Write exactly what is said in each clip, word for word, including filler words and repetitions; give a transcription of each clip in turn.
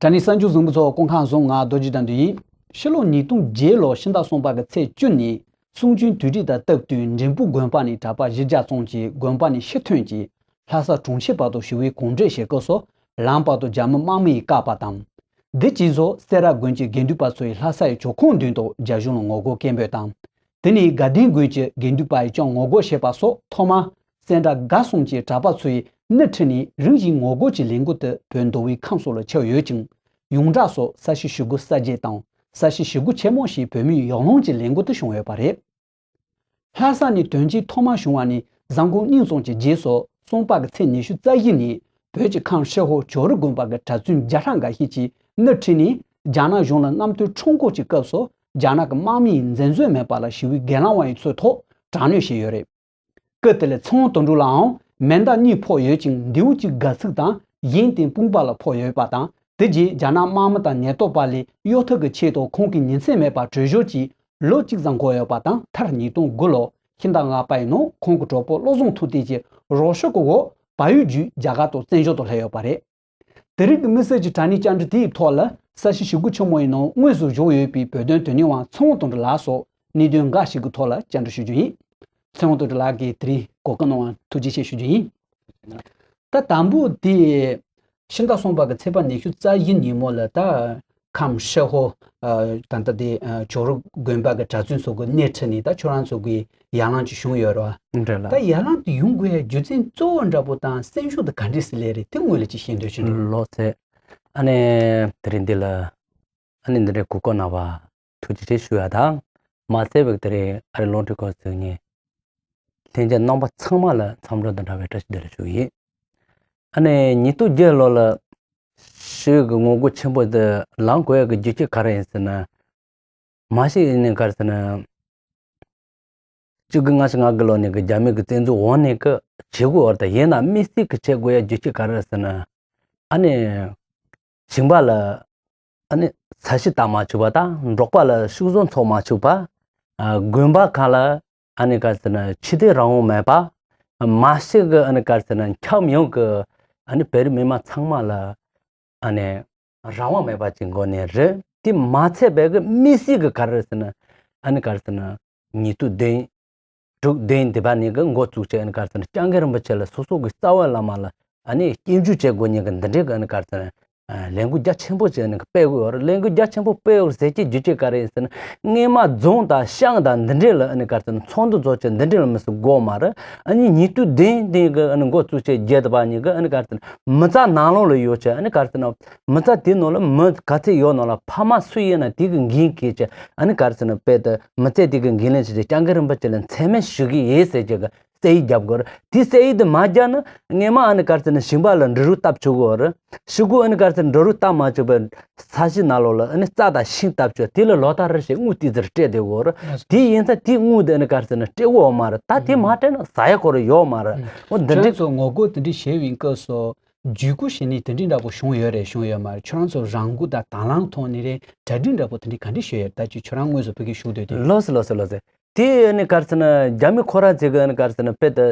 དྲ་གནས་གསར་འགྱུར་གཟིགས་མོ་ཚོ་སྐུ་ཁམས་བཟང་། ང་རྡོ་རྗེ་དགྲ་འདུལ་ཡིན། ཕྱི་ལོ་ཉིས་སྟོང་བརྒྱད་ལོ་ཕྱི་ཟླ་གསུམ་པ་གི་ཚེས་བཅུ་ཉིན་གསུང་ཆོས་དུས་དྲན་དང་སྟབས་བསྟུན་འབྲས་སྤུངས་དགོན་པ་ནས་གྲྭ་པ་བཞི་བརྒྱ་ཙམ་གྱིས་དགོན་པ་ནས་ཕྱི་ཐོན་གྱིས་ལྷ་ས་གྲོང་ཁྱེར་བར་དུ་ཞི་བའི་གོམ་བགྲོད་བྱེད་སྐབས་སུ་ལམ་བར་དུ་རྒྱ་མི་དམག་མི་ཡིས་བཀག་པ་དང་། འདི་རྗེས་སུ་སེ་ར་དགོན་གྱི་དགེ་འདུན་པ་ཚོ་ཡིས་ལྷ་ས་ཡི་ཇོ་ཁང་མདུན་དུ་རྒྱ་གཞུང་ལ་ངོ་རྒོལ་སྐད་འབོད་དང་། དེ་ནས་དགའ་ལྡན་དགོན་གྱི་དགེ་འདུན་པ་ཡིས་ཀྱང་ངོ་རྒོལ་བྱས་པ་སོགས་ཐོག་མར་སེ་འབྲས་དགའ་གསུམ་གྱི་གྲྭ་པ་ཚོ་ཡིས་སྣེ་ཁྲིད་ནས་རིམ་བཞིན་ངོ་རྒོལ་གྱི་ལས་འགུལ་དེ་བོད་མདོ་དབུས་ཁམས་གསུམ་ལ་ཁྱབ་ཡོད་ཅིང་། ཡོངས་གྲགས་སུ་ས་བྱི་ཞི་རྒོལ་གསར་བརྗེ་དང་ས་བྱི་ཞི་རྒོལ་ཆེན་མོ་ཞེས་བོད་མིའི་ཡར་ལངས་ཀྱི་ལས་འགུལ་དུ་བྱུང་ཡོད་པ་རེད། ལྷ་ས་ནས་དོན་རྐྱེན་ཐོག་མ་བྱུང་བ་ནས་གཟའ་འཁོར་གཉིས་ཙམ་གྱི་རྗེས་སུ་གསུམ་པ་གི་ཚེས་ཉི་ཤུ་རྩ་བཞི་ཉིན་བོད་ཀྱི་ཁམས་ཧྲེ་ཧོ་ཇོ་རུ་དགོན་པ་གི་གྲྭ་བཙུན་བརྒྱ་ཕྲག་འགའ་ཤས་ཀྱིས་སྣེ་ཁྲིད་ནས་རྒྱ་ནག་གཞུང་ལ་རྣམ་རྟོག་ཁྲོམ་སྐོར་གྱི་སྐབས་སུ་རྒྱ་ནག་གི་དམག་མི་ཡིས་འཛེམ་ཟོན་མེད་པ་ལ་ཞི་བའི་སྒེར་ལངས་པ་ཡི་ཚུལ་ཐོག་དྲག་གནོན་བྱས་ཡོད་རེད། སྐབས་དེ་ལ་ཚེ་དབང་དོན་གྲུབ་ལའང་མེ་མདའ་གཉིས་ཕོག་ཡོད་ཅིང་མདེའུ་གཅིག་སྒལ་ཚིགས་དང་གཞན་རྟེན་དཔུང་པ་ལ་ཕོག་ཡོད་པ་དང་། དེ་རྗེས་རྒྱ་ནག་དམག་མི་དང་ཉེན་རྟོག་པ་ལས་གཡོལ་ཐབས་ཀྱི་ཆེད་དུ་ཁོང་གིས་ཉིན་མཚན་མེད་པར་བྲོས་བྱོལ་གྱིས་ལོ་གཅིག་ཙམ་འགོར་ཡོད་པ་དང་། མཐར་ཉིས་སྟོང་དགུ་ལོ་ཕྱི་ཟླ་ལྔ་པའི་ནང་ཁོང་གི་གྲོགས་པོ་བློ་བཟང་ཐུབ་བསྟན་གྱིས་རོགས་སྐྱོར་གྱི་འོག་བལ་ཡུལ་བརྒྱུད་རྒྱ་གར་དུ་བཙན་བྱོལ་དུ་སླེབས་ཡོད་པ་རེད། དེ་རིང་གི་དམིགས་བསལ་གྱི་དྲ་གནས་བཅར་འདྲི་དེའི་ཐོག་ལ་ས་བྱི་ཞི་རྒོལ་ཆེན་མོ་ཡི་ནང་དངོས་སུ་བཞུགས་ཡོད་པའི་བོད་དོན་དོན་གཉེར་བ་ཚེ་དབང་དོན་གྲུབ་ལགས་སོགས་གནད་དོན་འགའ་ཞིག་གི་ཐོག་ལ་བཅར་འདྲི་ཞུ་རྒྱུ་ཡིན། ཚེ་དབང་དོན་གྲུབ་ལགས་ཀྱིས་དེ་རིང་གོ་སྐབས་གནང་བར་ཐུགས་རྗེ་ཆེ་ཞུ་རྒྱུ་ཡིན། ད་དང་པོ་དེ་ཕྱི་ཟླ་གསུམ་པ་གི་ཚེས་པ་ཉི་ཤུ་རྩ་བཞི་ཉིན་མོ་ལ་ད་ཁམས་ཧྲེ་ཧོ་ད་ལྟ་དེ་ཇོ་རུ་དགོན་པ་གི་གྲྭ་བཙུན་ཚོ་གི་སྣེ་ཁྲིད་ནས་ད་ཁྱོད་རང་ཚོ་གི་ཡར་ལངས་ཅིག་བྱུང་ཡོད་རེད་བ། འདྲ་ལ། ད་ཡར་ལངས་དེ་ཡོང་དགོས་ཡ་རྒྱུ་མཚན་གཙོ་བོ་འདྲ་པོ་དང་སེམས་ཤུགས་དེ་ག་འདྲས་སེ་སླེབས་རེད། དེ་དངོས་ལ་ཅིག་ཤེས་འདོད་ཅིག་འདུག་ལགས་སེ། ཨ་ནི་དེ་རིང་འདི་ལ་ཨ་ནི་འདི་འདྲའི་གོ་སྐབས་གནང་བ་ཐུགས་རྗེ་ཆེ་ཞུ་ཡ་དང་། མ་ཚད་པའི་དེ་རིང་ཨ་རི་ལོན་ཌོན་ཁོངས་སུ་ངས་ལྷན་རྒྱས་རྣམ་པ་ཚང་མ་ལ་འཚམས་འདྲི་དང་འདྲ་བའི་བཀྲ་ཤིས་བདེ་ལེགས་ཞུ་གི་ཡིན། ཨ་ནི་ཉིས་སྟོང་བརྒྱད་ལོ་ལ་ཤི་གི་ངོ་རྒོལ་ཆེན་པོ་དེ་ལངས་དགོས་ཡ་གི་རྒྱུ་རྐྱེན་ག་རེ་ཡིན་ཟེར་ན། མ་གཞི་ཡིན་ནའི་ག་རེ་ཟེར་ན། བཅུ་དགུ་ལྔ་བཅུ་ང་དགུ་ལོ་ནས་གི་རྒྱ་མི་གི་བཙན་འཛུལ་འོག་ནས་གི་བྱེད་དགོས་བར་དུ་ཡིན་ན་དམིགས་བསལ་གི་བྱེད་དགོས་ཡ་རྒྱུ་རྐྱེན་ག་རེ་ཟེར་ན། ཨ་ནི་ཞིང་པ་ལ་ཨ་ནི་ས་ཞིང་བཏབ་མ་བཅུག་པ་དང་འབྲོག་པ་ལ་ཕྱུགས་ཟོག་འཚོ་མ་བཅུག་པ། ཨ་དགོན་པ་ཁག་ལ་ཨ་ནི་ག་རེ་ཟེར་ན་ཆོས་དད་རང་དབང་མེད་པ། མ་གཞི་གི་ཨ་ནི་ག་རེ་ཟེར་ན་ཁྱབ་ཡོངས་གི་ཨ་ནི་བོད་རིགས་མི་མང་ཚང་མ་ལ་ཨ་ནི་རང་དབང་མེད་པ་ཅིག་འགོ་ནས་རེད། དེ་མ་ཚད་པའི་གི་དམིགས་བསལ་གི་ག་རེ་ཟེར་ན་ཨ་ནི་ག་རེ་ཟེར་ན་ཉིས་སྟོང་བདུན་དྲུག་བདུན་འདི་པ་ནས་གི་འགོ་བཙུགས་བྱས་ཨ་ནི་ག་རེ་ཟེར་ན་སྐྱབས་མགོན་རིན་པོ་ཆེ་ལ་སོ་སོ་གི་རྩ་བའི་བླ་མ་ལ་ཨ་ནི་སྐྱབས་འཇུག་བྱེད་དགོས་ཉེན་གི་འདི་འདྲའི་གི་ཨ་ནི་ག་རེ་ཟེར་ན་ལས་འགུལ་རྒྱ་ཆེན་པོ་ཅིག་ཨ་ནི་སྤེལ་དགོས་ཡོད་རེད། ལས་འགུལ་རྒྱ་ཆེན་པོ་སྤེལ་ཡོད་ཟེར་གྱི་རྒྱུ་རྐྱེན་ག་རེ་ཡིན་ཟེར་ན་སྔོན་མ་རྫོང་དང་ཤང་དང་འདི་འདྲའི་ལ་ཨ་ནི་ག་རེ་ཟེར་ན་ཚོགས་འདུ་རྫོགས་བྱས་འདི་འདྲའི་ལ་མི་སུ་དགོས་མ་རེད། ཨ་ནི་ཉིས་སྟོང་བདུན་བདུན་གི་ཨ་ནི་འགོ་བཙུགས་བྱས་རྒྱས་འདི་པ་ཉིན་གི་ཨ་ནི་ག་རེ་ཟེར་ན་མི་ཚང་ནང་ལོགས་ལ་ཡོད་བྱས་ཨ་ནི་ག་རེ་ཟེར་ན། མི་ཚང་དེའི་ནང་ལ་མི་ག་ཚད་ཡོད་ནང་ལ་ཕ་མ་སུ་ཡིན་ན་དེ་གི་འགན་འཁྱེར་བྱས་ཨ་ནི་ག་རེ་ཟེར་ན་དཔེ་དེ་མི་ཚད་དེ་གི་འགན་ལེན་བྱས་ཏེ་སྐྱབས་མགོན་རིན་པོ་ཆེ་ལ་མཚན་སྨད་ཞུ་གི་ཡིན་ཟེར་གྱི་གི་གསལ་ཡིག་རྒྱབ་དགོས་རེད། དེ་གསལ་ཡིག་དེ་མ་རྒྱག་ན་སྔོན་མ་ཨ་ནི་ག་རེ་ཟེར་ན་ཞིང་པ་ལ་འབྲུ་རིགས་བཏབ་བཅུག་དགོས་རེད། ཕྱི་གུ་ཨ་ནི་ག་རེ་ཟེར་ན་འབྲུ་རིགས་བཏབ་མ་བཅུག་པའི་ས་གཞི་ནང་ལོགས་ལ་ཨ་ནི་རྩྭ་དང་ཤིང་བཏབ་བཅུག་དེ་ལ་ལོ་ལྟར་རེ་བཞིན་དངུལ་ཏོག་ཙམ་སྤྲད་བསྡད་དགོས་རེད། དེ་ཡིན་ཙང་དེ་དངུལ་དེ་ཨ་ནི་ག་རེ་ཟེར་ན་སྤྲད་དགོས་ཡོད་མ་རེད། ད་དེ་མ་སྤྲད་ན་ཟ་ཡ་ཁོ་རང་ཡོད་མ་རེད། འོ་འདི་འདྲའི་ཁྱེད་རང་ཚོ་ངོ་རྒོལ་དེ་འདྲའི་བྱས་པའི་སྐབས་སུ། བརྒྱུད་སྐུལ་བྱེད་ནི་དེ་འདྲའི་འདྲ་པོ་བྱུང་ཡོད་རེད་བྱུང་ཡོད་མ་རེད། ཁྱོད་རང་ཚོ་རང་འགུལ་དང་དང་བླངས་ཐོག་ནས་རེད་གྲ་སྒྲིག་འདྲ་པོ་དེ་འདྲའི་ག་འདྲ་བྱས་ཡོད་རེད། ད་ཅིག་ཁྱོད་རང་དངོས་སུ་ཕ་གིར་བཞུགས་སྡོད་དུས། ལགས་སོ་ལགས་སོ་ལགས་སོ། དེ་ཨ་ནི་ག་རེ་ཟེར་ན་རྒྱ་མི་ཁོ་རང་ཚོས་ཨ་ནི་ག་རེ་ཟེར་ན་དཔེ་དེ་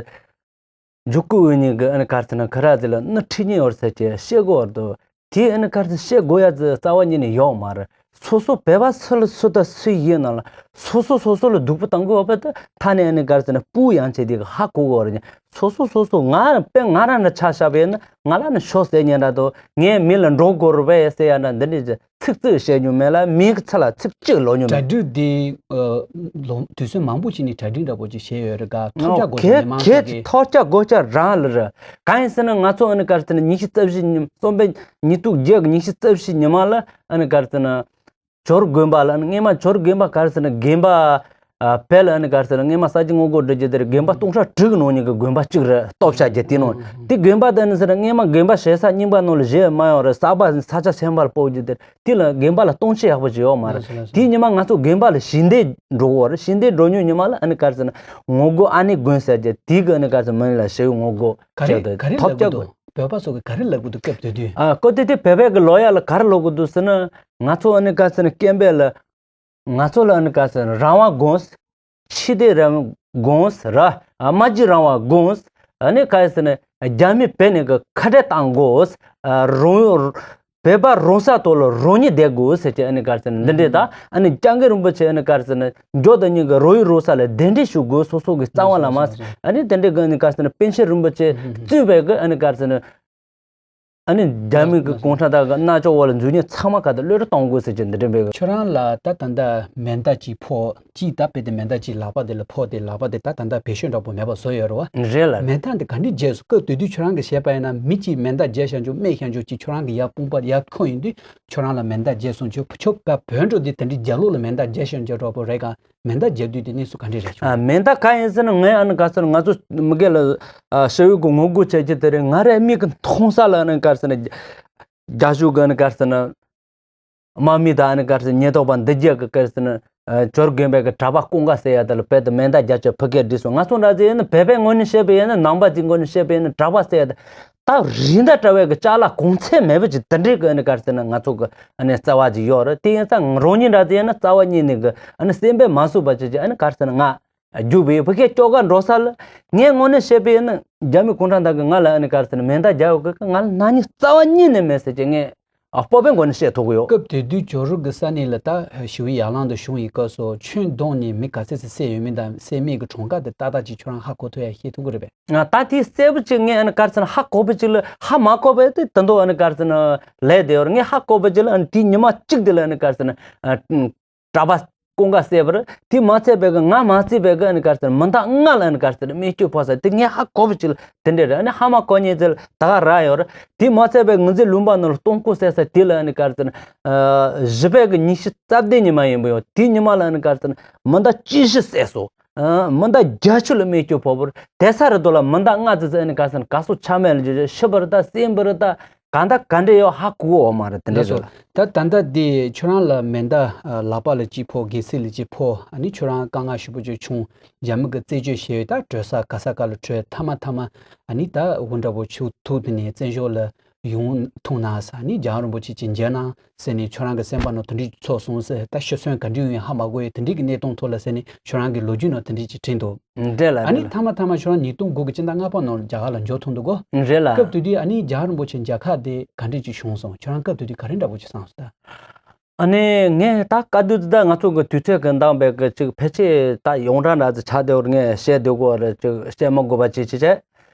བརྒྱུད་སྐུལ་འོས་ནི་གི་ཨ་ནི་ག་རེ་ཟེར་ན་ཁོ་རང་ཚོ་ལ་སྣེ་ཁྲིད་ཉེན་ཡོད་ཟེར་གྱི་བཤད་དགོས་བར་དུ། དེ་ཨ་ནི་ག་རེ་ཟེར་བཤད་དགོས་ཡ་ཚོ་རྩ་བ་ཉིད་ནས་ཡོད་མ་རེད། སོ་སོ་བོད་པ་སུ་ལ་སུ་དང་སུ་ཡིན་ན་ལ་སོ་སོ་སོ་སོ་ལ་སྡུག་པོ་བཏང་གི་ཡོད་པ་དེ་ཐ་ནས་ཨ་ནི་ག་རེ་ཟེར་ན་སྤུ་ཡང་བྱས་དེ་གི་ཧ་གོ་གི་ཡོད་རེད། སོ་སོ་སོ་སོ་ང་རང་དཔེ་ང་རང་ལ་ཆ་བཞག་པ་ཡིན་ན་ང་ལ་ནི་ཤོག་ཟེར་ཉན་འདྲ་དང་ངའི་མི་ལ་འགྲོ་དགོས་རེད་པས་ཟེར་ཡ་འདྲ་འདི་འདྲའི་ཚིག་རྩིས་བཤད་མྱོང་མེད་ལ་མིའི་ཚེ་ལ་ཚིག་གཅིག་ལོག་མྱོང་མེད། གྲ་སྒྲིག་དེ་ལོ་དུས་ཚོད་མང་པོ་ཅིག་ནས་གྲ་སྒྲིག་འདྲ་པོ་ཅིག་བྱས་ཡོད་རེད་ག་ཐོག་ཆ་དགོས་ཆ་ཉི་མ་ཚོ་གི་ཐོག་ཆ་དགོས་ཆ་རང་ལ་རེད། གང་ཡིན་ཟེར་ན་ང་ཚོ་ཨ་ནི་ག་རེ་ཟེར་ན་ཉི་ཤུ་རྩ་བཞི་ཉིན་གསུམ་པའི་ཉིས་སྟོང་བརྒྱད་ཀྱི་ཉི་ཤུ་རྩ་བཞི་ཉི་མ་ལ་ཨ་ནི་ག་རེ་ཟེར་ན། ཇོ་རུ་དགོན་པ་ལ་ཨ་ནི་སྔོན་མ་ཇོ་རུ་དགོན་པ་ག་རེ་ཟེར་ན་དགོན་པ། བོད་ལ་ཨ་ནི་ག་རེ་ཟེར་ན་སྔོན་མ་ས་སྐྱ་ངོ་རྒོལ་སྒྲིག་རྒྱུ་དེར་དགོན་པ་སྟོང་ཕྲག་དྲུག་གི་ནང་ཉིད་ཀྱི་དགོན་པ་གཅིག་རེད། སྟོབས་ཆགས་རྒྱུ་དེ་ནང་དེ་དགོན་པ་དེ་ཨ་ནི་ཟེར་ན་སྔོན་མ་དགོན་པ་བྱེད་ས་རྙིང་པ་ནང་ལ་བཞེས་མ་ཡོང་རེད། གསར་པ་ས་ཆ་གཞན་པར་སྤོ་རྒྱུ་དེར་དེ་ལ་དགོན་པ་ལ་སྟོང་ཆ་ཡག་པོ་ཅིག་ཡོད་མ་རེད། དེའི་ཉི་མ་ང་ཚོ་དགོན་པ་ལ་ཞལ་འདེབས་འགྲོ་གི་ཡོད་རེད། ཞལ་འདེབས་འགྲོ་མྱོང་ཉི་མ་ལ་ཨ་ནི་ག་རེ་ཟེར་ན་ངོ་རྒོལ་ཨ་ནེ་དགོན་ཟེར་རྒྱུ་དེ་གི་ཨ་ནི་ག་རེ་ཟེར་མི་ལ་ཞེ་པོ་ངོ་རྒོལ་ག་རེ་བྱས་ཏེ་ག་རེ་ཐོབ་ལབ་གི་རྒྱག་འདུག་དགོས། བོད་པ་ཚོ་གི་ག་རེ་ལབ་གི་འདུག་སྐབས་དེ་དུས། ཨ་ཀོ་དེ་དེ་བོད་པའི་གི་ལོ་ཡ་ལ་ག་རེ་ལབ་གི་འདུག་ཟེར་ན་ང་ཚོ་ཨ་ནི་ག་རེ་ཟེར་ན་སྐད་འབོད་ལ་ང་ཚོ་ལ་ཨ་ནི་ག་རེ་ཟེར་ན་རང་དབང་དགོས། ཆོས་དད་རང་དགོས་ར། ཨ་སྨྲ་བརྗོད་རང་དབང་དགོས། ཨ་ནི་ག་རེ་ཟེར་ན་རྒྱ་མི་བོད་ནས་གི་ཁ་བྲལ་བཏང་དགོས། ཨ་རང་ བོད་པ་རང་ས་ཐོག་ལ་རང་ཉིད་བསྡད་དགོས་ཟེར་གྱི་ཨ་ནི་ག་རེ་ཟེར་ན་འདི་འདྲས་དང་། ཨ་ནི་སྐྱབས་མགོན་རིན་པོ་ཆེ་ཨ་ནི་ག་རེ་ཟེར་ན་མགྱོགས་དང་སྙིང་གི་རང་ཡུལ་རང་ས་ལ་གདན་འདྲེན་ཞུ་དགོས། སོ་སོ་གི་རྩ་བ་ལ་མ་ཟེར། ཨ་ནི་དེ་འདྲས་གི་ཨ་ནི་ག་རེ་ཟེར་ན་པཎ་ཆེན་རིན་པོ་ཆེ་གཙོས་པའི་གི་ཨ་ནི་ག་རེ་ཟེར་ན། ཨ་ནི་རྒྱ་མི་གི་གུང་ཁྲན་ཏང་གི་མནར་གཅོད་འོག་ལ་འཛུལ་མཁན་ཚང་མ་ག་དང་གློད་གྲོལ་གཏོང་དགོས་ཟེར་གྱི་འདི་འདྲ་འབད་གི། ཁྱོད་རང་ལ་ད་ད་ལྟ་མེ་མདའ་གཅིག་ཕོག་གཅིག་ད་དཔེ་དེ་མེ་མདའ་གཅིག་ལག་པ་དེ་ལ་ཕོག་སྟེ་ལག་པ་དེ་ད་ད་ལྟ་བེད་སྤྱོད་འདྲ་པོ་མེད་པ་བཟོ་ཡོད་རེད་བ། རེད་ལ། མེ་མདའ་འདི་ག་འདྲ་བརྗེས་སོང་། སྐབས་དེ་དུས་ཁྱོད་རང་གི་བཤད་པ་ཡིན་ན་མི་གཅིག་མེ་མདའ་བརྒྱབ་བཞག་འཇུག་རྨས་བཞག་འཇུག་ཅིག་ཁྱོད་རང་གི་ཡར་དཔུང་པ་ཡར་འཁོར་ཡོང་དུས་ཁྱོད་རང་ལ་མེ་མདའ་བརྒྱབ་སོང་། ཁྱོད་ཁྱོད་ཀ་བོད་འགྲོ་དུས་དེ་འདྲའི་རྒྱབ་ལོགས་ལ་མེ་མདའ་བརྒྱབ་བཞག་འཇུག་འདྲ་པོ་རེད་ག་མེ་མདའ་བརྒྱབ་དུས་དེ་གནས་ཚུལ་ག་འདྲས་རེད་བྱུང་། ཨ། མེ་མདའ་ག་ཡིན་ཟེར་ན་ངས་ཨ་ནི་ག་ཟེར་ང་ཚོ་མི་སྒེར་ལ་ཨ་ཞི་བའི་གི་ངོ་རྒོལ་བྱེད་ཀྱི་དེ་རེད། ང་རའི་མིག་གི་མཐོང་ས་ལ་ཨ་ནི་ག་ཟེར་ན་རྒྱ་གཞུང་གི་ཨ་ནི་ག་ཟེར་ན་དམག་མི་དང་ཨ་ནི་ག་ཟེར་ཉེན་རྟོག་པ་འདི་རྒྱ་གི་ག་ཟེར་ན་ཨ་འབྱོར་དགོན་པའི་གི་གྲྭ་པ་ཀུན་དགའ་ཟེར་ཡ་དེ་ལ་བོད་དུ་མེ་མདའ་རྒྱག་ཆེད་ཕ་གིར་བསྒྲིགས་སོང་། ང་ཚོ་འདྲ་ཟེར་ཡ་ནི་བོད་པའི་ངོས་ནས་བཤད་པ་ཡིན་ན་ནང་པ་ཅིག་ངོས་ནས་བཤད་པ་ཡིན་ན་གྲྭ་པ་ཟེར་ཡ་དེ། ད་རི་འདྲ་བྲལ་བའི་གི་ཅ་ལག་གོང་ཚད་མེད་པ་ཅིག་དེ་འདྲའི་གི་ཨ་ནི་ག་རེ་ཟེར་ན་ང་ཚོ་གི་ཨ་ནི་རྩ་བ་ཅིག་ཡོད་རེད། དེ་ཡིན་ཙང་རང་ཉིད་འདྲ་ཟེར་ན་རྩ་བ་ཉིད་ནས་གི་ཨ་ནི་སེམས་པས་མ་བཟོད་པ་ཅིག་ཅིག་ཨ་ནི་ག་རེ་ཟེར་ན་ང་རྒྱུག་པའི་ཕ་གིར་སྐྱོད་ག་འགྲོ་ས་ལ་ངའི་ངོས་ནས་བཤད་པ་ཡིན་ན་རྒྱ་མི་གུང་ཁྲན་ཏང་གི་ང་ལ་ཨ་ནི་ག་རེ་ཟེར་ན་མེ་མདའ་རྒྱག་ཡོད་གི་ང་ལ་ན་ནིང་རྩ་བ་ཉིད་ནས་མེད་ཟེར་གྱི་ངས་ཨ་སྤོབས་པའི་སྒོ་ནས་བཤད་ཐུབ་གི་ཡོད། སྐབས་དེ་དུས་ཇོ་རུ་གི་ས་གནས་ལ་ད་ཞི་བའི་ཡར་ལངས་དང་བྱུང་ཡི་སྐབས་སུ་ཁྱོན་བསྡོམས་ནས་མི་ག་ཚད་ཙམ་བསད་ཡོད་མེད་དང་བསད་མེད་ཀྱི་གྲངས་ཀ་དེ་ཏག་ཏག་ཅིག་ཁྱོད་རང་ཧ་གོ་ཐུབ་ཡ་ཤེས་ཐུབ་ཀྱི་རེད་པས། ང་ད་དེ་གསལ་པོ་ཅིག་ངས་ཨ་ནི་ག་རེ་ཟེར་ན་ཧ་གོ་བ་ཅིག་ལ་ཧ་མ་གོ་བ་དེ་དེ་འདྲ་ཨ་ནི་ག་རེ་ཟེར་ན་ལས་དེ་བར་ངས་ཧ་གོ་བ་ཅིག་ལ་ཨ་ནི་དེའི་ཉི་མ་གཅིག་དེ་ལ་ཨ་ནི་ག་རེ་ཟེར་ན་ཨ་གྲྭ་པ་ཀུན་དགའ་བསད་པར་དེ་མ་ཚད་པའི་གི་ང་མ་བརྩིས་པའི་གི་ཨ་ནི་ག་རེ་ཟེར་ན་མི་འདང་ང་ལ་ཨ་ནི་ག་རེ་ཟེར་ན་རྨས་སྐྱོན་ཕོག་ས་དེ་ངས་ཧ་གོ་བ་ཅིག་ལ་དེ་འདྲ་རེད། ཨ་ནི་ཧ་མ་གོ་མཁན་ཚོ་ལ་ད་ག་རང་ཡོད་རེད། དེ་མ་ཚད་པའི་ངོས་འཛིན་ལུང་པ་ནང་ལ་སྟོང་སྐུ་བསད་ས་དེ་ལ་ཨ་ནི་ག་རེ་ཟེར་ན་ཨ་བཞི་པའི་གི་ཉི་ཤུ་རྩ་བདུན་ཉི་མ་ཡིན་པ་ཡོད། དེ་ཉི་མ་ལ་ཨ་ནི་ག་རེ་ཟེར་ན་མི་འདང་བཅུ་བཞི་བསད་སོང་། ཨ་མི་འདང་བརྒྱད་ཅུ་ལ་རྨས་སྐྱོན་ཕོག་པར་དེ་ས་རེ་དོ་ལ་མི་འདང་ལྔ་ཙམ་ཙམ་ཨ་ནི་ག་རེ་ཟེར་ན་ག་སོ་ཆ་མེད་ལ་འཇུ་ཤི་བར་ད་སེམས་པར་ད་གང་ད་ག་འདྲ་ཡོད་ཧ་གོ་འོ་མ་རེད་དེ་འདྲ་ལགས་སོ། རེད་ལ། ད་ད་ལྟ་འདི་ཁྱོད་རང་ལ་མེ་མདའ་ལག་པ་ལ་གཅིག་ཕོག་སྒལ་ཚིགས་ལ་གཅིག་ཕོག་ཨ་ནི་ཁྱོད་རང་དཀའ་ངལ་ཞེ་པོ་ཅིག་བྱུང་། རྒྱ་མི་གི་རྩད་གཅོད་བྱས་ཡོད་ད་བྲོས་ས་ག་ས་ག་ལ་བྲོས་མཐའ་མ་མཐའ་མ་ཨ་ནི་ད་འུ་འདྲ་པོ་ཆུ་ཐུག་དེ་ནས་བཙན་བྱོལ་ལ་ཡོང་ཐུབ་ན་ས་ཨ་ནི་རྒྱལ་བ་རིན་པོ་ཆེ་གཅིག་མཇལ་ན། ཟེར་ནས་ཁྱོད་རང་གི་སེམས་པ་ནང་དེ་འདྲ་ཅིག་ཚོར་སོང་ཟེར། ད་ཤི་གསོན་ག་འདྲ་ཡོང་ཡིན་ཧ་མ་གོ་ཡི་དེ་འདྲའི་གི་གནས་སྟངས་ཐོག་ལ་ཟེར་ནས་ཁྱོད་རང་གི་ལོ་རྒྱུས་ནང་དེ་འདྲ་ཅིག་བྲིས་འདུག་འདྲེ་ལ་ཨ་ནི་འདྲེ་ལ། མཐའ་མ་མཐའ་མ་ཁྱོད་རང་ཉིས་སྟོང་དགུ་གི་སྤྱི་ཟླ་ལྔ་པ་ནང་རྒྱ་གར་ལ་འབྱོར་ཐོན་འདུག་གོ་འདྲེ་ལ། སྐབས་དེ་དུས་ཨ་ནི་རྒྱལ་བ་རིན་པོ་ཆེ་མཇལ་ཁ་དེ་ག་འདྲ་ཅིག་བྱུང་སོང་། ཁྱོད་རང་སྐབས་དེ་དུས་ག་རེ་འདྲ་པོ་ཅིག་བསམ་སོང་ད། ཨ་ནི་ངས་ད་བཀའ་བསྡུར་འདི་ད་ང་ཚོ་གི་དུས་ཚོད་ཀྱི་འདང་བའི་གི་ཅིག་ཕལ་ཆེར་ད་ཡོངས་གྲགས་འདྲ་ཅིག་ཆགས་བསྡད་པར་ངས་བཤད་སྡོད་དགོས་རེད། ཅིག་བཤད་མ་དགོས་པ་ཅིག་བྱེད་བྱས།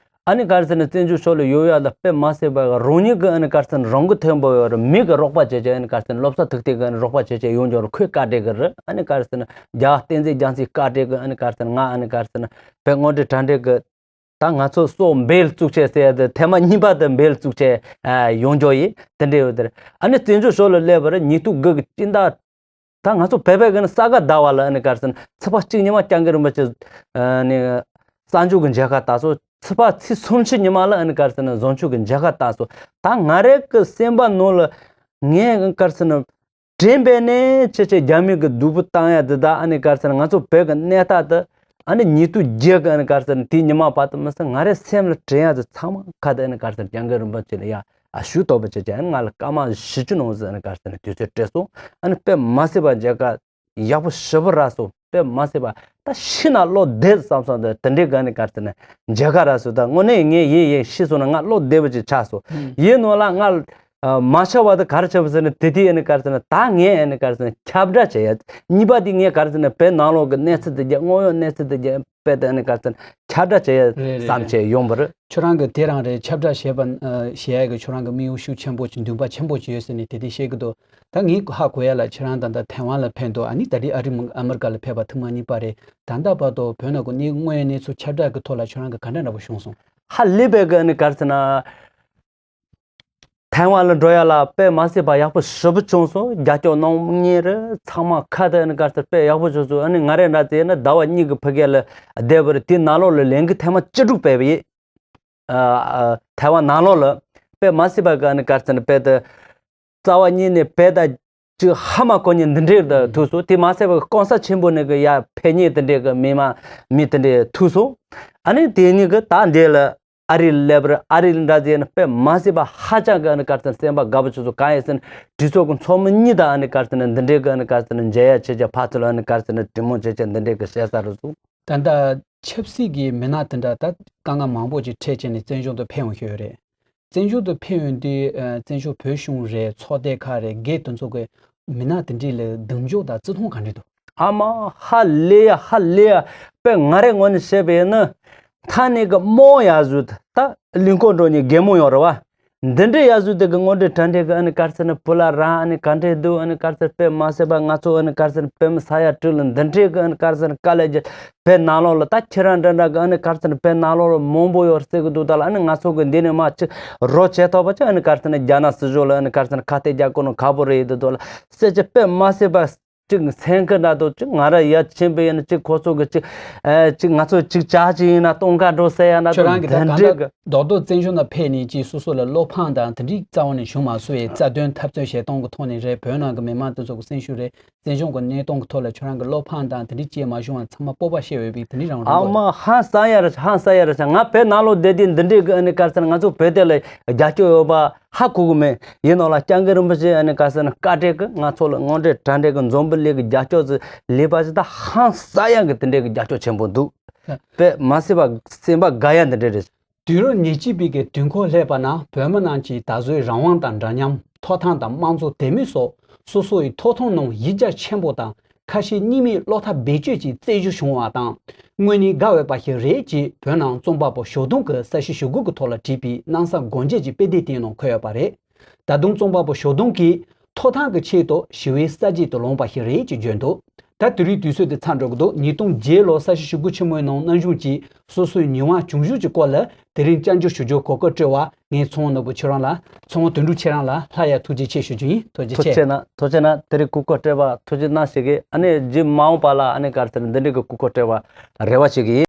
ཨ་ནི་ག་རེ་ཟེར་ན་བཙན་བྱོལ་ཕྱོགས་ལ་ཡོད་ཡ་ལ་དཔེ་མ་སྲིད་པ་རང་ཉིད་ཀྱི་ཨ་ནི་ག་རེ་ཟེར་ན་རང་གི་ཐོན་པོ་ཡོད་རེད། མི་གི་རོགས་པ་བྱེད་བྱས་ཨ་ནི་ག་རེ་ཟེར་ན་སློབ་གསོ་ཐུག་ཐུག་གི་ཨ་ནི་རོགས་པ་བྱེད་བྱས་ཡོང་རྒྱུ་རེད། ཁོས་བཀའ་འདྲི་གི་རེད། ཨ་ནི་ག་རེ་ཟེར་ན་རྒྱ་བསྟན་འཛིན་རྒྱལ་མཚན་བཀའ་འདྲི་གི་ཨ་ནི་ག་རེ་ཟེར་ན་ང་ཨ་ནི་ག་རེ་ཟེར་ན་བོད་དངོས་འབྲེལ་དྲ་འབྲེལ་གི་ད་ང་ཚོ་སོག་འབེལ་བཙུགས་བྱས་ཟེར་ཡ་དེ་ཐེངས་མ་གཉིས་པ་དེ་འབེལ་བཙུགས་བྱས་ཡོང་རྒྱུ་ཡིན་དེ་འདྲ་ཡོད་དེ་རེད། ཨ་ནི་བཙན་བྱོལ་ཕྱོགས་ལ་སླེབས་པ་རེད། ཉིས་སྟོང་དགུ་གི་སྤྱི་ཟླ་ད་ང་ཚོ་བོད་པའི་གི་ནི་ས་ག་ཟླ་བ་ལ་ཨ་ནི་ག་རེ་ཟེར་ན་ཚེས་པ་གཅིག་ཉི་མ་སྐྱབས་མགོན་རིན་པོ་ཆེ་ཨ་ནི་གསར་འཇུག་གི་མཇལ་ཁ་བཏང་སོང་། ཚེས་པ་ཚེས་སུམ་ཅུ་ཉི་མ་ལ་ཨ་ནི་ག་རེ་ཟེར་ན་བཟང་ཕྱོགས་ཀྱི་མཇལ་ཁ་བཏང་སོང་། ད་ང་རའི་གི་སེམས་པ་ནང་ལ་ངས་ག་རེ་ཟེར་ན་དྲན་པས་ནས་ཆེ་ཆེ་རྒྱ་མི་གི་སྡུག་པོ་བཏང་ཡ་འདི་དག་ཨ་ནི་ག་རེ་ཟེར་ན་ང་ཚོ་བོད་ཀྱི་གནས་སྟངས་དེ་ཨ་ནི་ཉིས་སྟོང་བརྒྱད་གི་ཨ་ནི་ག་རེ་ཟེར་ན་དེའི་ཉི་མ་བར་དུ་མི་ཟེར་ང་རའི་སེམས་ལ་དྲན་ཡ་དེ་ཚང་མ་ཁ་དེ་ཨ་ནི་ག་རེ་ཟེར་སྐྱབས་མགོན་རིན་པོ་ཆེ་ལ་ཡ། ཨ་ཞུ་དོགས་པ་བྱེད་ཀྱི་ང་ལ་སྐར་མ་བཞི་བཅུ་ནང་ཟེར་ནས་ག་རེ་ཟེར་ན་དུས་ཚོད་སྤྲད་སོང་། ཨ་ནི་དཔེ་མ་སྲིད་པ་མཇལ་ཁ་ཡག་པོ་ཞེ་པོ་རག་སོང་། དཔེ་མ་སྲིད་པ་ད་ཤི་ན་བློ་བདེ་བསམ་སོང་། དེ་དེ་འདྲའི་ག་ནས་ག་རེ་ཟེར་ན་མཇལ་ཁ་རག་སོང་། ད་དངོས་གནས་ངས་ཡིན་ཡིན་ཤི་སོང་ན་ང་བློ་བདེ་པོ་ཅིག་ཆགས་སོང་། ཡིན་ནོ་ལ་ང་མ་ཆགས་པ་དེ་ག་རེ་བྱས་པ་ཟེར་ན་དེ་དུས་ཨ་ནི་ག་རེ་ཟེར་ན་ད་ངས་ཨ་ནི་ག་རེ་ཟེར་ན་ཁྱབ་བསྒྲགས་བྱེད་ཡ། གཉིས་པ་དེ་ངས་ག་རེ་ཟེར་ན་བོད་ནང་ལོགས་ཀྱི་གནས་ཚུལ་དེ་རྒྱ་དངོས་ཡོད་གནས་ཚུལ་དེ་རྒྱ། དཔེ་དེ་ནི་ག་ཚོད་ཁྱབ་བསྒྲགས་བྱེད་ཡ་རེད་རེད་བསམ་རེད། བྱས་ཡོང་བ་རེད། ཁྱོད་རང་གི་དེ་རང་རེད། ཁྱབ་བསྒྲགས་བྱས་པ་ཨ་བྱེད་ཡ་གི་ཁྱོད་རང་གི་དམིགས་ཡུལ་ཤུགས་ཆེན་པོ་ཅིག་འདུན་པ་ཆེན་པོ་ཅིག་ཡོད་ཟེར་ནས་དེ་དེ་བཤད་གི་འདུག་ད་ངས་ཧ་གོ་ཡ་ལ་ཁྱེད་རང་ད་ལྟ་ཐའེ་ཝན་ལ་ཕེབས་འདུག་ཨ་ནི་ད་རེས་ཨ་རི་ཨ་མི་རི་ཀ་ལ་ཕེབས་པ་ཐེངས་མ་གཉིས་པ་རེད། ད་ལྟ་བར་དུ་བོད་ནང་གི་གནས་དངོས་ཡོད་གནས་ཚུལ་ཁྱབ་བསྒྲགས་ཀྱི་ཐོག་ལ་ཁྱོད་རང་གི་ག་འདྲ་འདྲ་པོ་བྱུང་སོང་། ཧ་ལས་པའི་གི་ཨ་ནི་ག་རེ་ཟེར་ན། ཐའེ་ཝན་ལ་འགྲོ་ཡ་ལ་དཔེ་མ་སྲིད་པ་ཡག་པོ་ཞེ་པོ་བྱུང་སོང་། རྒྱ་སྐྱོར་གནང་མཁན་རེད། ཚང་མ་ཁ་དེ་ནི་ག་ཚོད་དཔེ་ཡག་པོ་བྱུང་སོང་། ཨ་ནི་ང་རེ་འདྲ་ཟེར་ན་ཟླ་བ་གཉིས་ཀྱི་ཕ་གི་ལ་བསྡད་པ་རེད། དེ་ནང་ལོགས་ལ་ལས་འགུལ་ཐེངས་མ་བཅུ་དྲུག་སྤེལ་བ་ཡིན། ཨ་ཨ་ཐའེ་ཝན་ནང་ལོགས་ལ་དཔེ་མ་སྲིད་པ་གི་ཨ་ནི་ག་ཚོད་ནི་དཔེ་དེ་རྩ་བ་ཉིད་ནས་བོད་དང་ཅིག་ཧ་མ་གོ་མཁན་འདི་འདྲས་དུ་ཐུག་སོང་། དེ་མ་ཟད་པ་གི་གང་ས་ཆེན་པོ་ནས་གི་ཡ་ཕེབས་མཁན་དེ་འདྲས་གི་མི་མང་མི་དེ་འདྲས་ཐུག་སོང་། ཨ་ནི་དེ་གཉིས་གི་ད་འདི་ལ། ཨ་རི་ལ་སླེབས་པར་ཨ་རི་ལ་འདྲ་ཟེར་ན་དཔེ་མ་སྲིད་པ་ཧ་ཅང་གི་ཨ་ནི་ག་རེ་ཟེར་ན་སེམས་པ་དགའ་པོ་བྱུང་སོང་། གང་ཡིན་ཟེར་ན་གྲོས་ཚོགས་ཀྱི་ཚོགས་མི་གཉིས་དང་ཨ་ནི་ག་རེ་ཟེར་ན་འདི་འདྲའི་གི་ཨ་ནི་ག་རེ་ཟེར་ན་མཇལ་ཡ་བྱེད་ཀྱི་ཕར་ཚུར་ལ་ཨ་ནི་ག་རེ་ཟེར་ན་གྲོས་མོལ་བྱེད་ཀྱི་འདི་འདྲའི་གི་བྱས་ས་རེད་སོང་། ད་ལྟ་ཆབ་སྲིད་ཀྱི་མི་སྣ་དེ་འདྲ་ད་དཀའ་ངལ་མང་པོ་ཅིག་འཕྲད་བྱས་ནས་བཙན་བྱོལ་དུ་ཕེབས་ཡོང་ཤོས་རེད། བཙན་བྱོལ་དུ་ཕེབས་ཡོང་དུས་ཨ་བཙན་བྱོལ་བོད་གཞུང་རེད། ཚོགས་སྡེ་ཁག་རེད། སྒེར་དེ་ཚོ་གི་མི་སྣ་དེ་འདྲས་ལ་གདེང་འཇོག་དང་བརྩི་མཐོང་ག་འདྲས་འདུག་ཨ་མ་ཧ་ལས་ཡ་ཧ་ལས་ཡ། དཔེ་ང་རའི་ངོས་ནས་བཤད་པ་ཡིན་ན། ཐ་ནི་གི་རྨོ་ཡག་བཟོས་ད་གླིང་སྐོར་འགྲོ་ནི་རྒན་མོ་ཡོད་རེད་བ། འདི་འདྲའི་ཡག་བཟོས་དེ་གི་དངོས་འབྲེལ་དྲ་འབྲེལ་གི་ཨ་ནི་ག་རེ་ཟེར་ན་བུ་ལ་རང་ཨ་ནི་ག་འདྲས་འདུག་ཨ་ནི་ག་རེ་ཟེར་དཔེ་མ་སྲིད་པ་ང་ཚོ་ཨ་ནི་ག་རེ་ཟེར་ན་བོད་མི་ས་ཡ་དྲུག་ལ་འདི་འདྲའི་གི་ཨ་ནི་ག་རེ་ཟེར་ན་དཀའ་ལས་རྒྱག་བོད་ནང་ལོགས་ལ་ད་ཁྱེད་རང་འདྲ་འདྲ་གི་ཨ་ནི་ག་རེ་ཟེར་ན་བོད་ནང་ལོགས་ལ་མང་པོ་ཡོད་ཟེར་གི་འདུག་ད་ལ་ཨ་ནི་ང་ཚོ་གི་འདི་ནས་མ་ཅིག་རོགས་བྱེད་ཐུབ་པ་ཅིག་ཨ་ནི་ག་རེ་ཟེར་ན་རྒྱ་ནག་སྲིད་གཞུང་ལ་ཨ་ནི་ག་རེ་ཟེར་ན་ཁ་གཏད་རྒྱག་དགོས་ནོ་ཁག་པོ་རེད་འདུག་ད་ལ་སེ་ཅི་དཔེ་མ་སྲིད་པ། གཅིག་སེམས་ཁུར་འདྲ་འདུག་གཅིག་ང་ར་ཡ་ཆེན་པོ་ཡིན་ན་གཅིག་ཁོ་ཚོ་གི་གཅིག་ཨེ་གཅིག་ང་ཚོ་གཅིག་ཅག་ཅིག་ཡིན་ན་སྟོན་ཁ་འགྲོ་ཟེར་ཡ་འདྲ་ཁྱོད་འདུག་རང་གི་ད་དེ་གང་འདྲ་ལྟར་གི་རྡོག་རྡོག་བཙན་བྱོལ་ནང་ཕེབས་ནས་ཅིག་སོ་སོ་ལ་བློ་ཕམ་དང་དེ་འདྲའི་རྩ་བ་ནས་བྱུང་མ་སོང་བས། རྩ་དོན་འཐབ་རྩོད་བྱེད་སྟངས་ཀྱི་ཐོག་ནས་རེད། བོད་ནང་གི་མི་མང་དེ་ཚོ་གི་སེམས་ཤུགས་རེད། བཙན་བྱོལ་གྱི་གནས་སྟངས་ཀྱི་ཐོག་ལ་ཁྱོད་རང་གི་བློ་ཕམ་དང་དེ་འདྲའི་སྐྱེས་མ་བྱུང་བ་ཚང་མ་སྤོབས་པ་བཤད་འོས་པའི་དེ་འདྲའི་རང་རུང་ཨ་མ་ཧང་སང་ཡ་རེད། ཧང་སང་ཡ་རེད། ང་བོད་ནང་ལོགས་བསྡད་དུས་འདི་འདྲའི་གི་ཨ་ནི་ག་རེ་ཟེར་ན་ང་ཚོ་བོད་དེ་ལ་རྒྱབ་སྐྱོར་ཡོད་པ་ཧ་གོ་གི་མེད། ཡིན་ནོ་ལ་སྐྱབས་མགོན་རིན་པོ་ཆེ་ཨ་ནི་ག་རེ་ཟེར་ན་བཀའ་དྲིན་གི་ང་ཚོ་ལ་དངོས་འབྲེལ་དྲ་འབྲེལ་གི་འཛོམས་པ་ལས་གི་རྒྱབ་སྐྱོར་ཟིག་ལས་པ་ཞིག་ད་ཧང་སང་ཡ་གི་དེ་འདྲའི་གི་རྒྱབ་སྐྱོར་ཆེན་པོ་འདུག་དཔེ་མ་སྲིད་པ་སེམས་པ་དགའ་ཡ་འདི་འདྲ་རེད། དུས་རབས་ཉེར་གཅིག་པའི་གི་དུས་འཁོར་སླེབས་པ་ན་བོད་མི་རྣམས་ཀྱིས་ད་གཟོད་རང་དབང་དང་འདྲ་མཉམ། ཐོབ་ཐང་དང་དམངས་གཙོ་དད་མོས་སོགས་སོ་སོ་ཡི་ཐོབ་ཐང་རྣམས་ཡིད་རྒྱ་ཆེན་པོ་དང་ཁ་ཞེ་གཉིས་མེད་བློ་ཐག་རྦད་གཅོད་ཀྱིས་རྩོད་རྒྱུ་བྱུང་བ་དང་། དངོས་གནས་དགའ་འོས་པ་ཞིག་རེད་ཅེས་བོད་ནང་རྩོམ་པ་པོ་ཞོགས་དུང་གིས་གསར་ཤོག་ཞེ་དགུ་གི་ཐོག་ལ་བྲིས་པའི་སྣང་བསམ་སྒོམ་བརྒྱད་ཀྱི་དཔེ་དེབ་དེའི་ནང་འཁོད་ཡོད་པ་རེད། ད་དུང་རྩོམ་པ་པོ་ཞོགས་དུང་གིས་ཐོབ་ཐང་གི་ཆེད་དུ་ཞི་བའི་ས་བཅད་དུ་ལངས་པ་ཞིག་རེད་ཅེས་བརྗོད་འདུག་ད་དེ་རིང་དུས་ཚོད་དེ་ཚར་འགྲོ་གི་འདུག་ཉིས་སྟོང་བརྒྱད་ལོར་གསར་ཤོག་ཞེ་དགུ་ཆེན་མོའི་ནང་སྣང་ཆུང་གིས་སོ་སོའི་མྱོང་བ་བྱུང་ཞུགས་ཀྱི་སྐོར་ལ་དེ་རིང་བཅར་འདྲི་ཞུ་རྒྱུ་གོ་སྐབས་སྤྲད་པར་ངས་ཚོང་ནོར་བུ་ཁྱེད་རང་ལ་ཚོང་དོན་གྲུབ་ཁྱེད་རང་ལ་སླར་ཡང་ཐུགས་རྗེ་ཆེ་ཞུ་རྒྱུ་ཡིན། ཐུགས་རྗེ་ཐུགས་ཆེ། རྗེ་གནང་། ཐུགས་རྗེ་གནང་། དེ་རིང་སྐུ་འཁོར་སྤྲད་པར་ཐུགས་རྗེ་གནང་ཞུ་གི། ཨ་ནི་རྗེས་མ་འོངས་པ་ལ་ཨ་ནི་ག་རེ་ཟེར་འདི་འདྲའི་གི་སྐུ་འཁོར་སྤྲད་པར་རེ་བ་ཞུ་གི་ཡིན།